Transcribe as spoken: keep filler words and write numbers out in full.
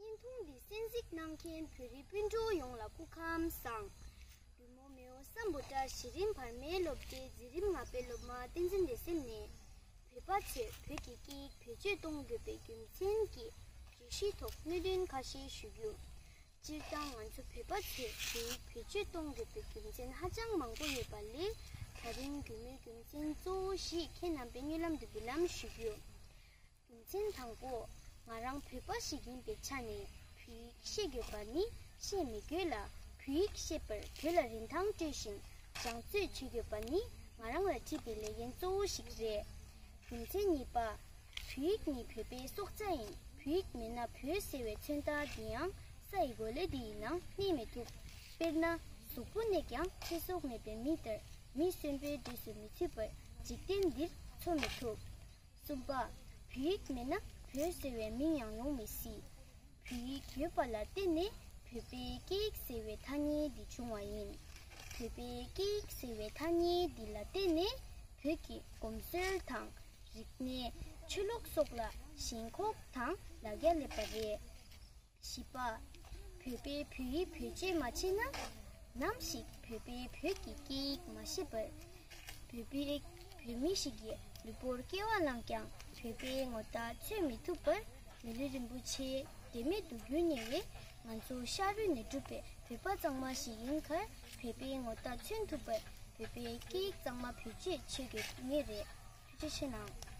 བརྙན་ཐུང་འདི་གསན་གཟིགས་གནང་མཁན་བོད་རིགས་སྤུན་གྲོགས་ཡོངས་ལ་སྐུ་ཁམས་བཟང་། ལུས་མོ་མེའོ་སམ་བྷོ་ཊ་གཞི་རིམ་བར་མའི་སློབ་གྲྭའི་འཛིན་རིམ་ལྔ་པའི་སློབ་མ་བསྟན་འཛིན་བདེ་སེམས་ནས། བོད་པ་ཚོས་བོད་ཀྱི་སྐད་ཡིག་བེད་སྤྱོད་གཏོང་དགོས་པའི་རྒྱུ་མཚན་གྱི་བརྗོད་གཞིའི་ཐོག་གནད་དོན་ཁ་ཤས་ཞུ་རྒྱུ། སྤྱིར་བཏང་ང་ཚོ་བོད་པ་ཚོས་བོད་ཡིག་བེད་སྤྱོད་གཏོང་དགོས་པའི་རྒྱུ་མཚན་ཧ་ཅང་མང་པོ་ཡོད་པ་ལས། ད་རིང་རྒྱུས་མེད་རྒྱུ་མཚན་གཙོ་བོ་ཞིག་ཁྱེད་རྣམ་པའི་སྨོན་ལམ་དུ་འབུལ་ལམ་ཞུ་རྒྱུ། རྒྱུ་མཚན་དང་པོ། ང་རང་བོད་པ་ཞིག་ཡིན་པའི་ཆ་ནས་བོད་ཡིག་ཤེས་དགོས་པ་ནི་བཤད་མི་དགོས་ལ། བོད་ཡིག་ཤེས་པར་བོད་ལ་རིན་ཐང་སྤྲོད་བཞིན་སྦྱང་བརྩོན་བྱེད་དགོས་པ་ནི་ང་རང་ལ་འཁྲི་བའི་ལས་འགན་གཙོ་བོ་ཞིག་རེད། རྒྱུ་མཚན་གཉིས་པ། བོད་ཡིག་ནི་བོད་པའི་སྲོག་རྩ་ཡིན། བོད་ཡིག་མེད་ན་བོད་ཟེར་བའི་མཚོན་རྟགས་འདི་ཡང་ས་ཡི་གོ་ལ་འདི་ཡི་ནང་གནས་མི་ཐུབ། དཔེར་ན། གཟུགས་པོ་གནས་ཀྱང་ཚེ་སྲོག་མེད་པའི་མི་ལྟར་མི་གསོན་པོའི་འདྲེས་སུ་མི་ཚུད་པར་འཇིག་རྟེན་འདིར་འཚོ་མི་ཐུབ། གསུམ་པ། བོད་ཡིག་མེད་ན་བོད་ཟེར་བའི་མིང་ཡང་ཡོང་མི་སྲིད། བོད་ཡིག་ཡོད་པ་ལ་བརྟེན་ནས་བོད་པའི་སྐད་ཡིག་ཟེར་བའི་ཐ་སྙད་འདི་བྱུང་བ་ཡིན། བོད་པའི་སྐད་ཡིག་ཟེར་བའི་ཐ་སྙད་འདི་ལ་བརྟེན་ནས་བོད་ཀྱི་གོམས་སྲོལ་དང་རིག་གནས། ཆོས་ལུགས་སོགས་ལ་ཞེན་ཁོག་དང་ལ་རྒྱ་སླེབས་པ་རེད། བཞི་པ། བོད་པས་བོད་ཡིག་བེད་སྤྱོད་མ་བྱས་ན། ནམ་ཞིག་བོད་པས་བོད་ཀྱི་སྐད་ཡིག་མ་ཤེས་པར། བོད་པའི་བོད་མི་ཞིག་གི་ལུས་པོར་སྐྱེ་བ་བླངས་ཀྱང་བོད་པའི་ངོ་རྟགས་མཚོན་མི་ཐུབ་པར། མི་ལུས་རིན་པོ་ཆེ་དེ་མེད་དུ་འགྱུར་ཉེ་བས། ང་ཚོ་ཤ་རུས་ནས་གྲུབ་པའི་བོད་པ་གཙང་མ་ཞིག་ཡིན་ཁར། བོད་པའི་ངོ་རྟགས་མཚོན་ཐུབ་པར་བོད་པའི་སྐད་ཡིག་གཙང་མ་བེད་སྤྱོད་བྱེད་དགོས་ངེས་རེད། ཐུགས་རྗེ་ཆེ་གནང་།